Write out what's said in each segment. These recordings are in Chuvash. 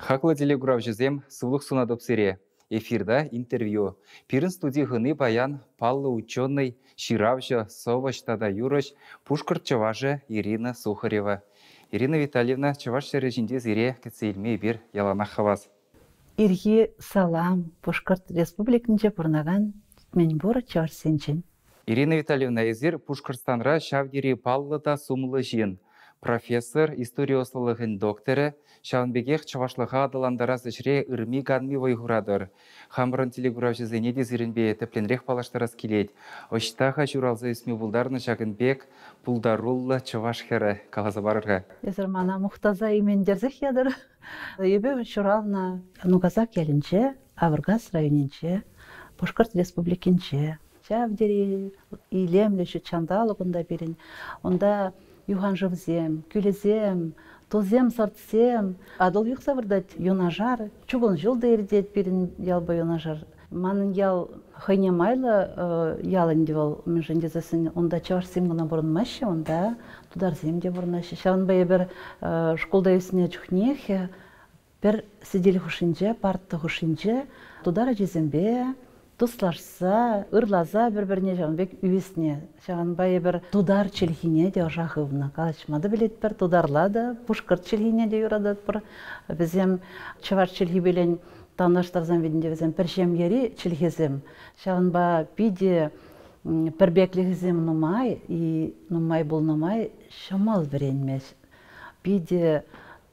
Хаклӑ телекуравҫӑсем, сывлӑх сунатӑп сире. Эфирта интервью. Пирӗн студи хӑни паян паллӑ ученӑй, ҫыравҫӑ, сӑвӑҫ тата юрӑҫ, пушкӑрт чӑвашӗ Ирина Сухарева. Ирина Витальевна, чӑваш ҫӗрӗ ҫинче сире кӗтсе илме эпир яланах хавас. Ирхи салам Пушкӑрт Республикинче пурӑнакан мӗнпур чӑвашсенчен. Ирина Витальевна, эсир Пушкӑртстанра ҫав тери паллӑ та сумлӑ ҫын. Профессор, истори ӑслӑлӑхӗн докторӗ, ҫавӑн пекех чӑвашлӑха аталантарас ӗҫре ырми-канми вӑй хуратӑр. Хамӑрӑн телекуравҫӑсене те сирӗнпе тӗплӗнрех паллаштарас килет. Ӑҫта-ха ҫуралса ӳсме пултарнӑ ҫакӑн пек пултаруллӑ чӑваш хӗрӗ? Каласа парӑр-ха. Эсир мана мухтаса иментерсех ятӑр. Эпӗ ҫуралнӑ Нукасак ялӗнче, Авӑркас районӗнче, Пушкӑрт Республикинче. Ҫав тери илемлӗ ҫут ҫанталӑк унта пирӗн. Унта юханшывсем, кӳлӗсем, тусем, сӑртсем. Атӑл юхса выртать юнашар. Чукун ҫул та иртет пирӗн ялпа юнашар. Манӑн ял хӑйне майлӑ ял ӗнтӗ вӑл, мӗншӗн тесессӗн унта чӑвашсем кӑна пурӑнмаҫҫӗ, унта тутарсем те пурӑнаҫҫӗ. Ҫавӑнпа эпир шкулта ӳснӗ чухнех пӗр сӗтел хушшинче, парта хушшинче тутар ачисемпе туслашса, ырласа пӗр-пӗрне ҫавӑн пек ӳснӗ. Ҫавӑнпа эпир тутар чӗлхине те ӑша хывнӑ. Калаҫма та пӗлетпӗр, тутарла та, пушкӑрт чӗлхине те юрататпӑр. Вӗсем чӑваш чӗлхипелен танлаштарсан вӗт вӗсем пӗр ҫемьери чӗлхесем. Ҫавӑнпа питӗ пӗрпеклӗхӗсем нумай и нумай пулнӑ май ҫӑмӑл вӗренме. Питӗ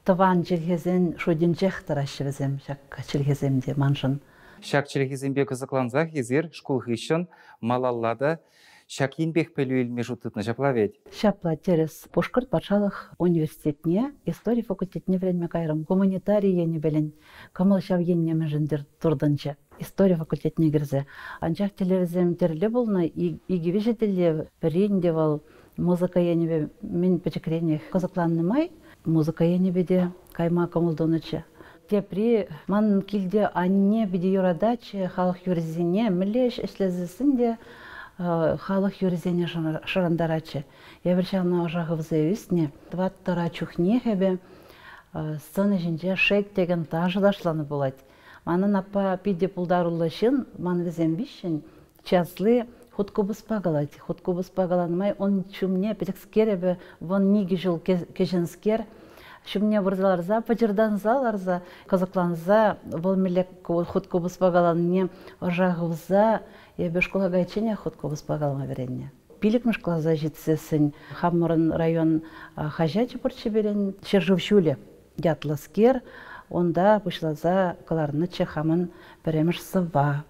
тӑван чӗлхесен шутӗнчех тӑраҫҫӗ вӗсем ҫак чӗлхесем те маншӑн. Ҫак чӗлхесемпе кӑсӑклансах эсир шкул хыҫҫӑн малалла та ҫак енпех пӗлӳ илме шут тытнӑ ҫапла вӗт? Ҫапла, тӗрӗс. Пушкӑрт патшалӑх университетне истори факультетне вӗренме кайрӑм. Гуманитари енӗпелен кӑмӑл ҫав енне мӗншӗн-тӗр туртӑнчӗ. Истори факультетне кӗрсе. Анчах тӗллевсем тӗрлӗ пулнӑ. Икӗ-виҫӗ тӗллев. Пӗри ӗнтӗ вӑл музыка енӗпе мӗн пӗчӗкренех кӑсӑкланнӑ май музыка енӗпе те кайма кӑмӑл тунӑччӗ. Тепри ман килте анне питӗ юрататчӗ халӑх юррисене, мӗнле ӗҫ ӗҫлесессӗн те халӑх юррисене шӑрантаратчӗ. Эпир ҫавна ӑша хывса ӳснӗ. Тӑваттӑра чухнех эпӗ сцена ҫинче шек текен ташӑ ташланӑ пулать. Манӑн аппа питӗ пултаруллӑ ҫын, ман вӗсем виҫҫӗн. Часли хуткупӑспа калать. Хуткупӑспа каланӑ май ун ҫумне пӗчӗкскер эпӗ, вӑн икӗ ҫул кӗҫӗнскер, ҫумне вырса ларса, пӑчӑртанса ларса, кӑсӑкланса вӑл мӗнле хуткупӑспа каланине ӑша хывса эпӗ шкула кайичченех хуткупӑспа калама вӗреннӗ. Пиллӗкмӗш класа ҫитсессӗн хамӑрӑн район хаҫачӗ пурччӗ пирӗн, «Ҫӗршыв ҫулӗ» ятлӑскер, унта пуҫласа кӑларнӑччӗ хамӑн пӗрремӗш сӑвва.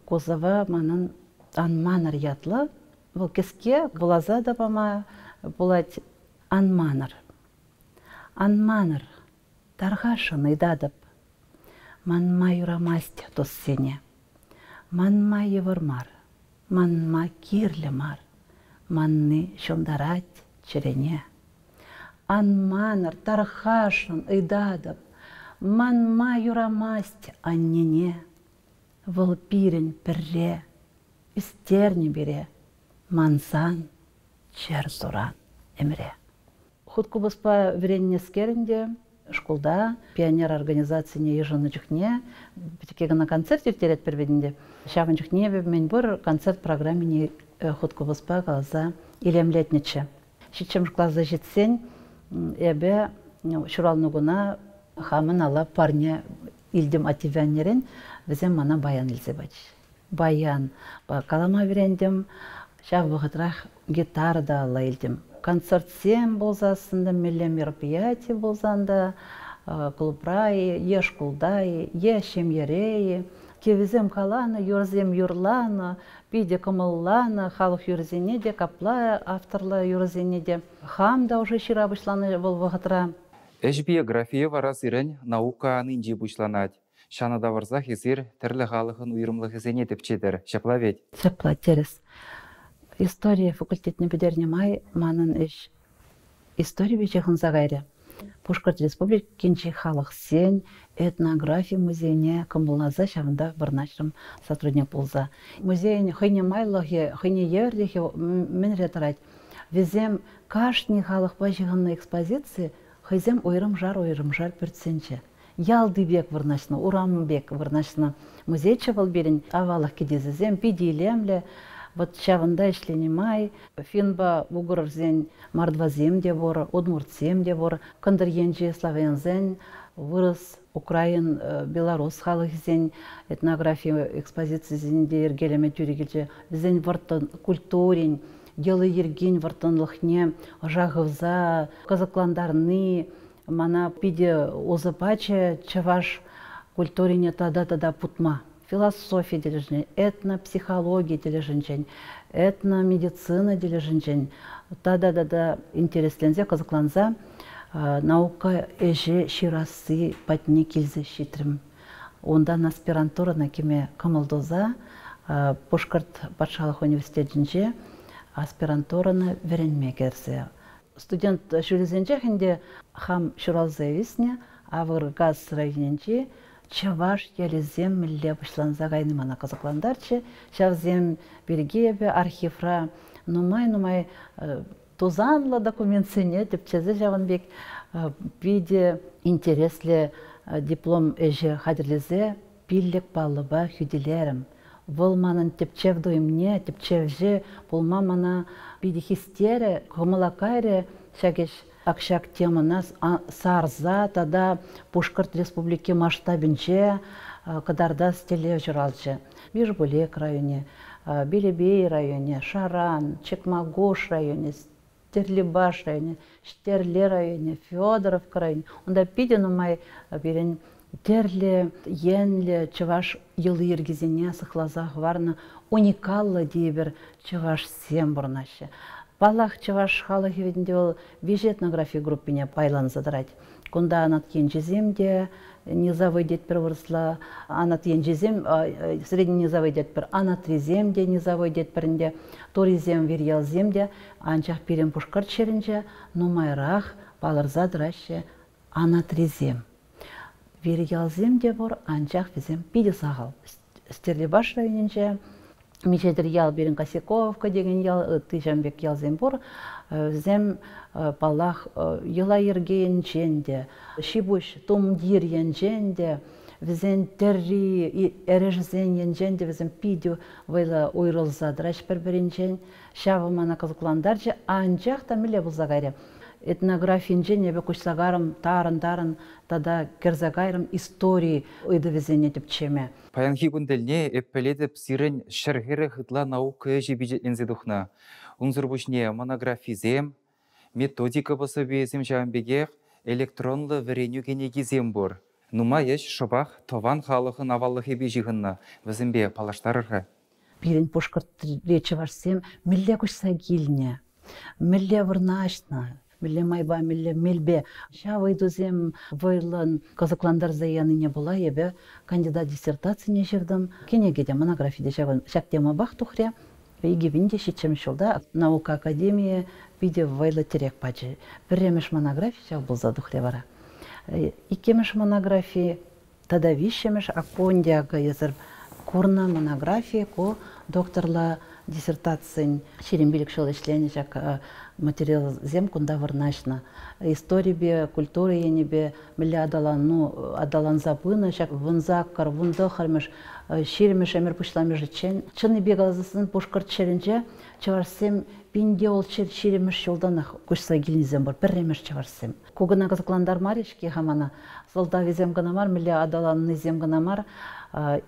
Косова манӑн Ан манӑр ятлӑ. Вӑл кӗске, вуласа та пама пулать. Ан манӑр. Ан манӑр. Тархасшӑн ыйтатӑп. Манма юрамасть туссене. Манма йывӑр мар. Манма кирлӗ мар. Манни ҫунтарать чӗрене. Ан манӑр, тархасшӑн ыйтатӑп. Манма юрамасть аннене. Вӑл пирӗн пӗрре ӳстернӗ пире, мансан чӗр суран ӗмӗре. Хуткупӑспа вӗреннӗскер ӗнтӗ шкулта пионер организацине йышӑннӑ чухне пӗчӗкке кӑна концерт ирттеретпӗр вӗт ӗнтӗ. Ҫавӑн чухне эпӗ мӗнпур концерт программине хуткупӑспа каласа илемлетнӗччӗ. Ҫиччӗмӗш класа ҫитсен эпӗ ҫуралнӑ куна хамӑн алла парне илтӗм аттепе аннерен. Вӗсем мана баян илсе пачӗҫ. Баян калама вӗрентӗм. Ҫав вӑхӑтрах гитара та алла илтӗм. Концертсем пулсассӑн та, мӗнле мероприяти пулсан та, клубра-и е шкулта-и, е ҫемьере-и, кӗвӗсем каланӑ, юрӑсем юрланӑ, питӗ кӑмӑлланӑ халӑх юррисене те, капла авторла юрӑсене те. Хам та уже ҫыра пуҫланӑ вӑл вӑхӑтра. Ӗҫ биографийӗ вара сирӗн наука анинче пуҫланать. Ҫанӑ тавӑрсах эсир тӗрлӗ халӑхӑн уйрӑмлӑхӗсене тӗпчетӗр, ҫапла вӗт? Ҫапла, тӗрӗс. Истори факультетне пӗтернӗ май манӑн ӗҫ историпе ҫыхӑнса кайрӗ. Пушкӑрт Республикинчи халӑхсен этнографи музейне кӑмӑлласа ҫавӑнта вырнаҫрӑм сотрудник пулса. Музейӗн хӑйне майлӑхӗ, хӑйне евӗрлӗхӗ мӗнре тӑрать? Вӗсем кашни халӑхпа ҫыхӑннӑ экспозици хӑйсем уйрӑмшар-уйрӑмшар пӳртсенче. Ялти пек вырнаҫнӑ, урам пек вырнаҫнӑ музейччӗ вӑл пирӗн. Аваллӑх кӗтесӗсем питӗ илемлӗ. Вот ҫавӑнта ӗҫленӗ май финпа угорсен мордвасем те пур, удмуртсем те пур. Кӑнтӑр енчи славянсен, вырӑс, украин, белорус халӑхӗсен этнографи экспозицийӗсене те йӗркелеме тӳрӗ килчӗ. Вӗсен вӑрттӑн культурин, йӑли-йӗркин вӑрттӑнлӑхне ӑша хывса кӑсӑклантарни мана питӗ усӑ пачӗ чӑваш культурине тата-тата путма. Философи тӗлӗшӗнчен, этнопсихологи тӗлӗшӗнчен, этномедицина тӗлӗшӗнчен тата-тата интересленсе, кӑсӑкланса наука ӗҫӗ ҫырасси патне килсе ҫитрӗм. Унтан аспирантурӑна кӗме кӑмӑл туса Пушкӑрт патшалӑх университетӗнче аспирантурӑна вӗренме кӗрсе. Студент ҫулӗсенчех ӗнтӗ хам ҫуралса ӳснӗ Авӑркас районӗнчи чӑваш ялӗсем мӗнле пуҫланса кайни мана кӑсӑклантарчӗ. Ҫавсем пирки эпӗ архивра нумай-нумай тусанлӑ документсене тӗпчесе ҫавӑн пек питӗ интереслӗ диплом ӗҫӗ хатӗрлесе 5 паллӑпа хӳтӗлерӗм. Вӑл манӑн тӗпчев туйӑмне, тӗпчевҫӗ пулма мана питӗ хистерӗ, кӑмӑла кайрӗ ҫак ӗҫ. Ак ҫак темӑна сарса тата Пушкӑрт Республики масштабӗнче кӑтартас тӗллев ҫуралчӗ. Бижбулек районӗ, Белебей районӗ, Шаран, Чекмагуш районӗ, Стерлибаш районӗ, Ҫтерлӗ районӗ, Федоровка районӗ. Унта питӗ нумай пирӗн тӗрлӗ енлӗ чӑваш йӑли-йӗркисене сыхласа хӑварнӑ уникаллӑ тепӗр чӑвашсем пурӑнаҫҫӗ. Паллах, чӑваш халӑхӗ ӗнтӗ вӑл виҫӗ этнографи группине пайланса тӑрать. Кунта анат енчисем те низовой тетпӗр вырӑсла, анат енчисем средний низовой тетпӗр, анатрисем те низовой тетпӗр ӗнтӗ, турисем, вирьялсем те. Анчах пирӗн Пушкӑрт ҫӗрӗнче нумайрах палӑрса тӑраҫҫӗ анатрисем. Вирьялсем те пур, анчах вӗсем питӗ сахал. Стерлибаш районӗнче миҫе-тӗр ял пирӗн Косяковка текен ял, ытти ҫавӑн пек ялсем пур. Вӗсем, паллах, йӑла-йӗрке енчен те, ҫи-пуҫ, тумтир енчен те, вӗсен тӗрри, эрешӗсен енчен те вӗсем питӗ вӑйлӑ уйрӑлса тӑраҫҫӗ пӗр-пӗринчен. Ҫавӑ мана кӑсӑклантарчӗ, анчах та мӗнле пулса кайрӗ. Этнографинчен эпӗ куҫса карӑм тарӑн-тарӑн тата кӗрсе кайрӑм истори ыйтӑвӗсене тӗпчеме. Паянхи кун тӗлне эп пӗлетӗп сирӗн 140 ытла наука ӗҫӗ пичетленсе тухнӑ. Унсӑр пуҫне монографисем, методика пособийӗсем ҫавӑн пекех электронлӑ вӗренӳ кӗнекисем пур. Нумай ӗҫ шӑпах тӑван халӑхӑн аваллӑхӗпе ҫыхӑннӑ. Вӗсемпе паллаштарӑр-ха. Пирӗн Пушкӑртри чӑвашсем мӗнле куҫса килнӗ, мӗнле вырнаҫнӑ, мӗнле майпа, мӗнле мелпе ҫав ыйтусем вӑйлӑн кӑсӑклантарса янине пула эпӗ кандидат диссертацине ҫыртӑм. Кӗнеке те, монографи те ҫак темӑпах тухрӗ. 2007 ҫулта наука академийӗ питӗ вӑйлӑ тӗрек пачӗ. Пӗрремӗш монографи ҫав пулса тухрӗ вара. Иккӗмӗш монографи тата виҫҫӗмӗш Аккондиака эсӗр курнӑ монографи ку докторла диссертацин 25 ҫул ӗҫленӗ ҫак материалсем кунта вырнаҫнӑ. Историпе, культура енӗпе мӗнле аталану аталанса пынӑ ҫак 18, 19-мӗш, 20-мӗш ӗмӗр пуҫламӑшӗччен. Чӑннипе каласан, Пушкӑрт ҫӗрӗнче чӑвашсем пинте 620-мӗш ҫултанах куҫса килнисем пур, пӗрремӗш чӑвашсем. Ку кӑна кӑсӑклантармарӗ-ҫке-ха мана. Сӑлтавӗсем кӑна мар, мӗнле аталаннисем кӑна мар,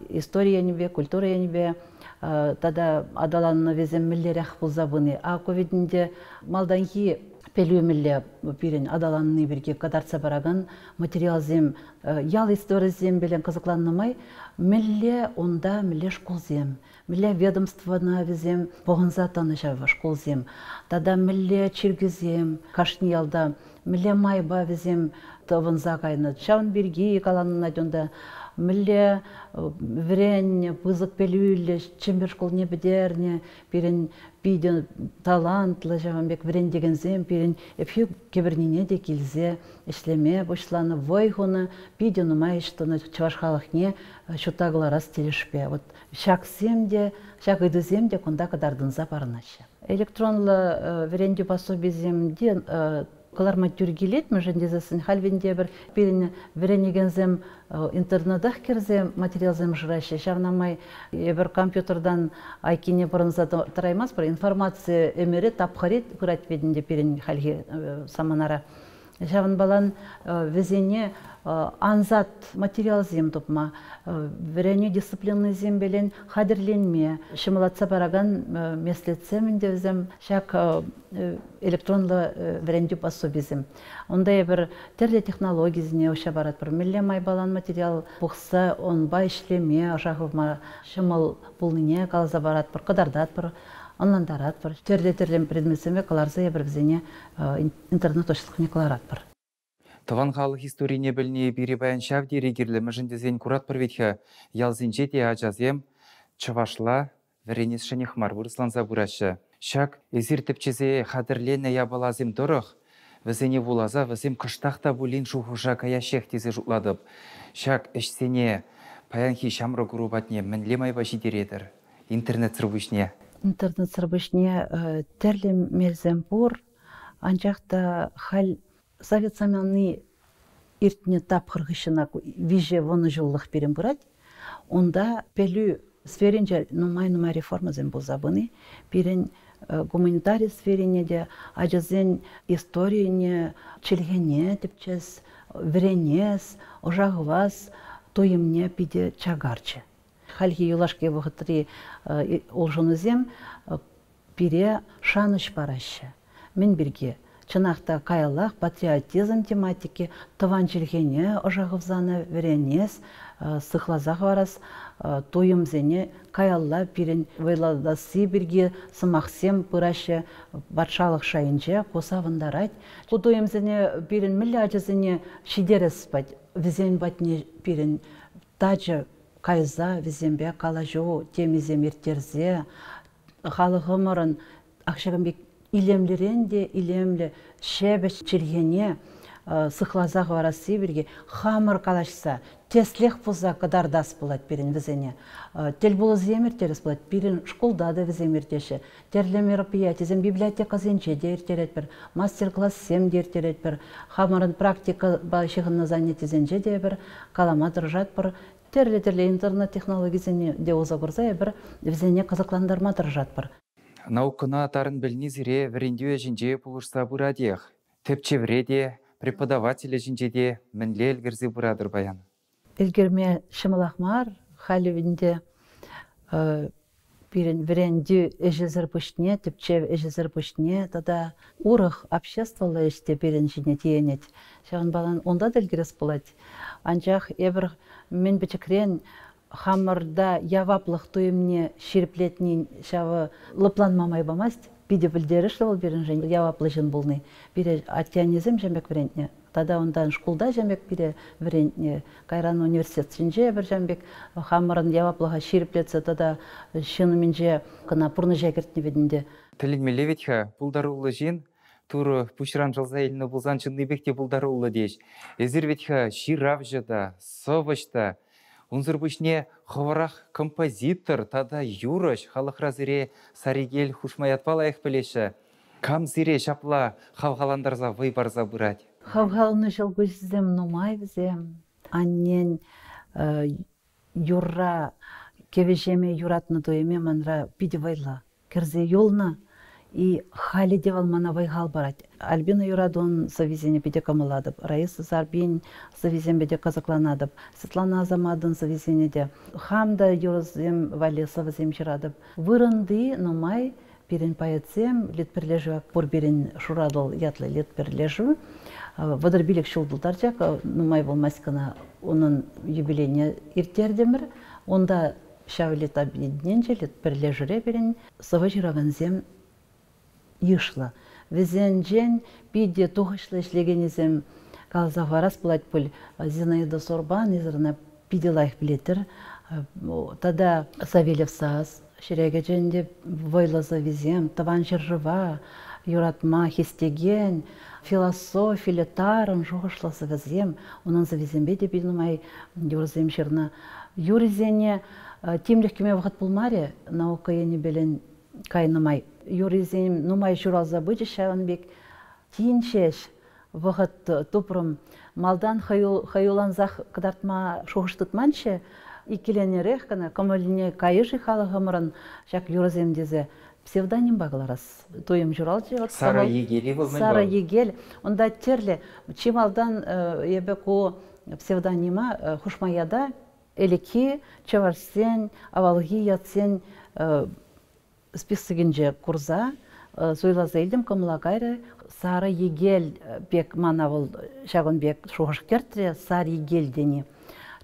истори енӗпе, культура енӗпе тата аталанӑвӗсем мӗнлерех пулса пыни. А ку вӗт ӗнтӗ малтанхи пӗлӳ мӗнле пирӗн аталанни пирки кӑтартса паракан материалсем, ял историйӗсемпеле кӑсӑкланнӑ май мӗнле унта мӗнле шкулсем, мӗнле ведомствӑна вӗсем пӑхӑнса тӑнӑ ҫав шкулсем тата мӗнле чиркӳсем кашни ялта мӗнле майпа вӗсем тӑвӑнса кайнӑ. Ҫавӑн пирки каланӑ унта мӗнле вӗреннӗ, пысӑк пӗлӳллӗ, Чӗмпӗр шкулне пӗтернӗ, пирӗн питӗ талантлӑ ҫавӑн пек вӗрентекенсем пирӗн Ӗпхӳ кӗпӗрнине те килсе ӗҫлеме пуҫланӑ, вӑй хунӑ, питӗ нумай ӗҫ тунӑ чӑваш халӑхне ҫутта кӑларас тӗлӗшпе. Вот ҫаксем те, ҫак ыйтусем те кунта кӑтартӑнса парӑнаҫҫӗ. Электронлӑ вӗрентӳ пособисем те. Кӑларма тӳр килет, мӗншӗн тесессӗн халь ӗнтӗ эпир пирӗн вӗренекенсем интернетах кӗрсе материалсем шыраҫҫӗ. Ҫавна май эпир компьютертан айккине пӑрӑнса тӑраймастпӑр. Информаци ӗмӗрӗ тапхӑрӗ пырать вӗт ӗнтӗ пирӗн хальхи саманара. Ҫавӑнпалан вӗсене ансат материалсем тупма, вӗренӳ дисциплинисемпелен хатӗрленме ҫӑмӑллатса паракан меслетсем ӗнтӗ вӗсем ҫак электронлӑ вӗрентӳ пособисем. Унта эпир тӗрлӗ технологисене уҫса паратпӑр. Мӗнле майпалан материал пухса унпа ӗҫлеме, ӑша хывма ҫӑмӑл пулнине каласа паратпӑр, кӑтартатпӑр, ӑнлантаратпӑр. Тӗрлӗ-тӗрлӗ предметсемпе кӑларса эпир вӗсене интернет уҫлӑхне кӑларатпӑр. Тӑван халӑх историне пӗлни пире паян ҫав тери кирлӗ, мӗншӗн тесен куратпӑр вӗт-ха, ялсенче те ачасем чӑвашла вӗренесшӗнех мар, вырӑсланса пыраҫҫӗ. Ҫак эсир тӗпчесе хатӗрленӗ япаласем тӑрӑх вӗсене вуласа вӗсем кӑштах та пулин шухӑша каяҫҫех тесе шутлатӑп. Ҫак ӗҫсене паянхи ҫамрӑк ӑру патне мӗнле майпа ҫитеретӗр? Интернетсӑр пуҫне. Интернетсӑр пуҫне тӗрлӗ мелсем пур, анчах та халь совет самани иртнӗ тапхӑр хыҫҫӑнах виҫӗ вунӑ ҫуллӑх пирӗн пырать. Унта пӗлӳ сферинче нумай-нумай реформӑсем пулса пыни пирӗн гуманитари сферине те, ачасен историне, чӗлхене тӗпчес, вӗренес, ӑша хывас туйӑмне питӗ чакарчӗ. Хальхи юлашки вӑхӑтри улшӑнусем пире шанӑҫ параҫҫӗ. Мӗн пирки? Чӑнах та каяллах патриотизм тематики тӑван чӗлхене ӑша хывсанӑ вӗренес, сыхласа хӑварас туйӑмсене каялла пирӗн вӑйлатасси пирки сӑмахсем пыраҫҫӗ патшалӑх шайӗнче. Ку савӑнтарать. Ку туйӑмсене пирӗн мӗнле ачасене ҫитерес пать, вӗсен патне пирӗн тачӑ кайса вӗсемпе калаҫу темисем ирттерсе халӑхӑмӑрӑн ҫакӑн пек илемлӗрен те илемлӗ ҫепӗҫ чӗлхене сыхласа хӑварасси пирки хамӑр калаҫса тӗслӗх пулса кӑтартас пулать пирӗн вӗсене. Тӗлпулусем ирттерес пулать. Пирӗн шкулта та вӗсем иртеҫҫӗ. Тӗрлӗ мероприятисем библиотекӑсенче те ирттеретпӗр, мастер-классем те ирттеретпӗр. Хамӑрӑн практикӑпа ҫыхӑннӑ занятисенче те эпир калама тӑрӑшатпӑр. Тӗрлӗ-тӗрлӗ интернет-технологисене те усӑ курса эпир вӗсене кӑсӑклантарма тӑрӑшатпӑр. Наукӑна тарӑн пӗлни сире вӗрентӳ ӗҫӗнче пулӑшса пыратех. Тӗпчевре те, преподаватель ӗҫӗнче те мӗнле ӗлкӗрсе пыратӑр паян? Ӗлкӗрме ҫӑмӑлах мар. Халӗ ӗнтӗ пирӗн вӗрентӳ ӗҫӗсӗр пуҫне, тӗпчев ӗҫӗсӗр пуҫне тата урӑх обществӑллӑ ӗҫ те пирӗн ҫине тиенет. Ҫавӑнпа унта та ӗлкӗрес пулать. Анчах эпир мӗн пӗчӗкрен хамӑрта яваплӑх туйӑмне ҫирӗплетнин ҫавӑ лӑпланма май памасть. Питӗ пӗлтерӗшлӗ вӑл пирӗншӗн яваплӑ ҫын пулни. Пире атте-аннесем ҫавӑн пек вӗрентнӗ. Тата унтан шкулта ҫавӑн пек пире вӗрентнӗ. Кайран университетсенче эпир ҫавӑн пек хамӑрӑн яваплӑха ҫирӗплетсе тата ҫын умӗнче кӑна пурнӑҫа кӗртнӗ вӗт ӗнтӗ. Тӗлӗнмелле вӗт-ха, пултаруллӑ ҫын Турӑ пуҫран шӑлса илнӗ пулсан чӑннипех те пултаруллӑ теҫ. Эсир вӗт-ха ҫыравҫӑ та, сӑвӑҫ та. Унсӑр пуҫне хӑвӑрах композитор тата юрӑҫ халӑхра сире Сарикел хушма ятпа лайӑх пӗлеҫҫӗ. Кам сире ҫапла хавхалантарса вӑй парса пырать? Хавхалану ҫӑлкуҫӗсем нумай вӗсем. Аннен юрра кӗвӗ-ҫемӗ юратнӑ туйӑмӗ манра питӗ вӑйлӑ кӗрсе юлнӑ. И халӗ те вӑл мана вӑй-хал парать. Альбина Юратун сӑввисене питӗ кӑмӑллатӑп. Раиса Сарпин сӑввисемпе те кӑсӑкланатӑп. Светлана Асаматӑн сӑввисене те. Хам та юрӑсем валли сӑвӑсем ҫыратӑп. Вырӑнти нумай пирӗн поэтсем, литпӗрлешӳ пур пирӗн Шуратӑл ятлӑ литпӗрлешӳ. 35 ҫул тултарчӗ, нумай пулмасть кӑна унӑн юбилейне ирттертӗмӗр. Унта ҫав литобъединенче, литпӗрлешӳре пирӗн сӑвӑ ҫыракансем йышлӑ. Вӗсенчен питӗ тухӑҫлӑ ӗҫлекенӗсем каласа хӑварас пулать пуль. Зинаида Сорбан Израна питӗ лайӑх пӗлетӗр. Тата Савельев сас ҫӗре кӗчӗ ӗнтӗ. Вӑйлӑ сӑввисем тӑван ҫӗршыва юратма хистекен философиллӗ тарӑн шухӑшлӑ сӑвӑсем. Унӑн сӑввисемпе те питӗ нумай юрӑсем ҫырнӑ. Юрисене тимлӗх кӳме вӑхӑт пулмарӗ наука енӗпелен кайнӑ май. Юрисем нумай ҫуралса пычӗҫ ҫавӑн пек. Тин ҫеҫ. Вӑхӑт тупрӑм. Малтан хӑюлансах кӑтартма шухӑш тытманччӗ. Иккӗленерех кӑна кӑмӑлне кайӗ-ши халӑхӑмӑрӑн ҫак юрӑсем тесе псевдонимпа кӑларас туйӑм ҫуралчӗ. Сара Егель вӑл мӗн Сара Егель. Унта тӗрлӗ. Чи малтан эпӗ ку псевдонима хушма ята ӗлӗкхи чӑвашсен авалхи ятсен списокӗнче курса суйласа илтӗм, кӑмӑла кайрӗ. Сарӑ Егель пек мана вӑл ҫакӑн пек шухӑш кӗртрӗ, Сар Егель тени.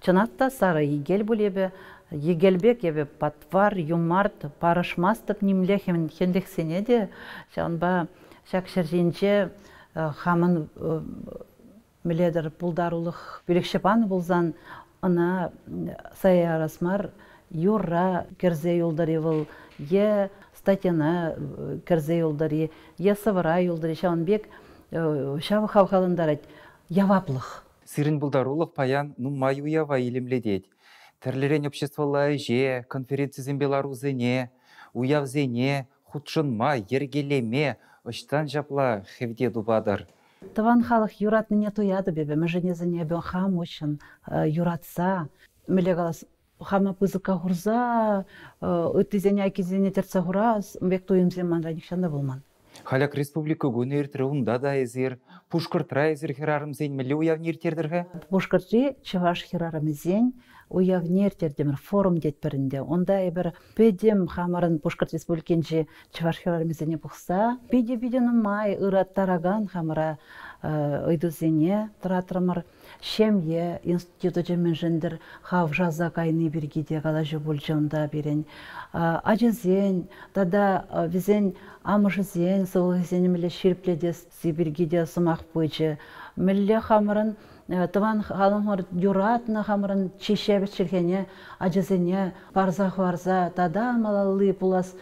Чӑнах та Сарӑ Егель пуль эпӗ. Егель пек эпӗ патвар, юмарт, парӑшмастӑп нимле хӗнлӗхсене те. Ҫавӑнпа ҫак ҫӗр ҫинче хамӑн мӗнле-тӗр пултарулӑх пӳлӗхҫӗ панӑ пулсан ӑна сая ярас мар, юрра кӗрсе юлтӑр-и вӑл е статьяна кӗрсе юлтӑр-и, е сӑвӑра юлтӑр-и, ҫавӑн пек ҫав хавхалантарать яваплӑх. Сирӗн пултарулӑх паян нумай уява илемлетет. Тӗрлӗрен обществӑлла ӗҫе, конференцисемпе ларусене, уявсене хутшӑнма, йӗркелеме ӑҫтан ҫапла хевте тупатӑр? Тӑван халӑх юратнине туятӑп эпӗ, мӗншӗн тесен эпӗ хам уҫҫӑн юратса, мӗнле калас, хама пысӑка хурса, ыттисене айккисене тӗртсе хурас пек туйӑмсем манра нихҫан та пулман. Халь Республика кунӗ иртрӗ, унта та эсир, Пушкӑртра эсир хӗрарӑмсен мӗнле уявне ирттертӗр-ха? Пушкӑртри чӑваш хӗрарӑмӗсен уявне ирттертӗмӗр, форум тетпӗр ӗнтӗ. Унта эпир пӗтӗм хамӑрӑн Пушкӑрт Республикинчи чӑваш хӗрарӑмӗсене пухса питӗ-питӗ нумай ыраттаракан хамӑра ыйтусене тӑратрӑмӑр. Ҫемье институчӗ мӗншӗн-тӗр хавшаса кайни пирки те калаҫу пулчӗ унта пирӗн. Ачасен тата вӗсен амӑшӗсен сывлӑхӗсене мӗнле ҫирӗплетесси пирки те сӑмах пычӗ. Мӗнле хамӑрӑн тӑван халӑхӑмӑр юратнӑ хамӑрӑн чи ҫепӗҫ чӗлхене ачасене парса хӑварса тата малалли пулас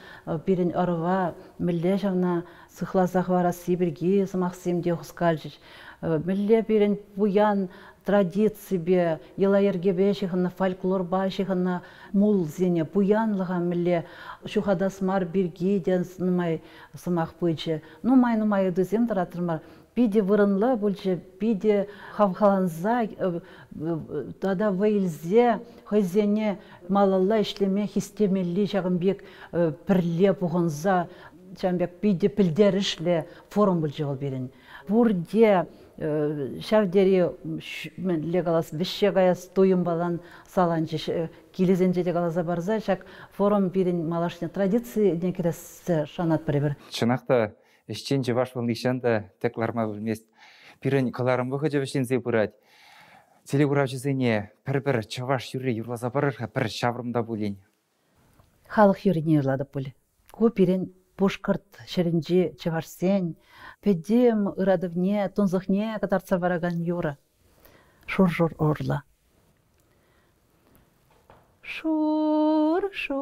пирӗн ӑрӑва мӗнле ҫавна сыхласа хӑварасси пирки сӑмахсем те хускалчӗҫ. Мӗнле пирӗн пуян традиципе, йӑла-йӗркепе ҫыхӑннӑ, фольклорпа ҫыхӑннӑ мулсене, пуянлӑха мӗнле ҫухатас мар пирки те нумай сӑмах пычӗ. Нумай-нумай ыйтусем тӑратрӑмӑр. Питӗ вырӑнлӑ пулчӗ, питӗ хавхаланса тата вӑй илсе хӑйсене малалла ӗҫлеме хистемелли ҫакӑн пек пӗрле пухӑнса ҫавӑн пек питӗ пӗлтерӗшлӗ форум пулчӗ вӑл пирӗн. Пурте ҫав тери мӗнле калас, вӗҫсе каяс туйӑмпалан саланчӗҫ. Килӗсенче те каласа парса ҫак форум пирӗн малашне традицине кӗрессе шанатпӑр эпир. Чӑнах та, ӗҫчен чӑваш вӑл нихҫан та тӗк ларма пӗлмест. Пирӗн кӑларӑм вӑхӑчӗ вӗҫленсе пырать. Телекуравҫӑсене пӗр-пӗр чӑваш юрри юрласа парӑр-ха пӗр ҫаврӑм та пулин. Халӑх юррине юрлатӑп пуль. Ку пирӗн Пушкӑрт ҫӗрӗнчи чӑвашсен пӗтӗм ыратӑвне, тунсӑхне кӑтартса паракан юрӑ. Шур-шур урлӑ. Шур-шур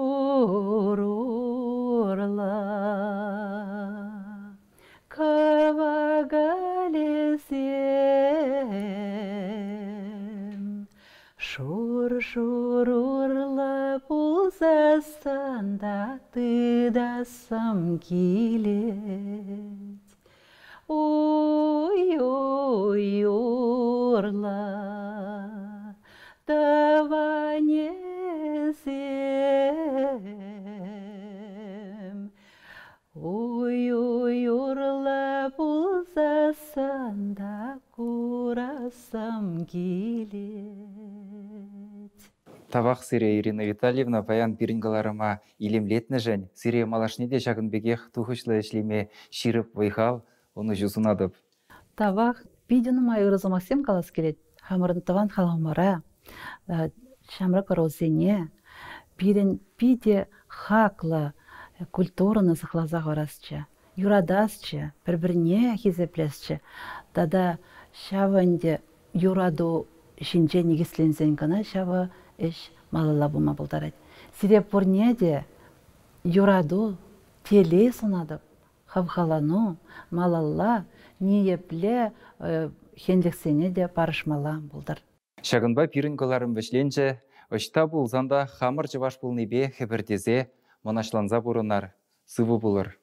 урлӑ кӑвакалӗсем Шур-шур урлӑ пулсассӑн та тытассӑм килет. Уй-уй урлӑ тӑванӗсем. Уй-уй урлӑ пулсассӑн та курассӑм килет. Тавах сире, Ирина Витальевна, паян пирӗн кӑларӑма илемлетнӗшӗн. Сире малашне те ҫакӑн пекех тухӑҫлӑ ӗҫлеме ҫирӗп вӑй-хал, ӑнӑҫу сунатӑп. Тавах. Питӗ нумай ырӑ сӑмахсем калас килет. Хамӑрӑн тӑван халӑхӑмӑра, ҫамрӑк ӑрусене пирӗн питӗ хаклӑ культурӑна сыхласа хӑварасчӗ, юратасчӗ, пӗр-пӗрне хисеплесчӗ тата ҫавӑ ӗнтӗ юрату ҫинче никӗсленсен кӑна ҫавӑ ӗҫ малалла пулма пултарать. Сире пурне те юрату, телей сунатӑп, хавхалану малалла ниепле хӗнлӗхсене те парӑшмалла пултӑр. Ҫакӑнпа пирӗн кӑларӑм вӗҫленчӗ. Ӑҫта пулсан та хамӑр чӑваш пулнипе хӗпӗртесе, мӑнаҫланса пурӑнар. Сывӑ пулӑр.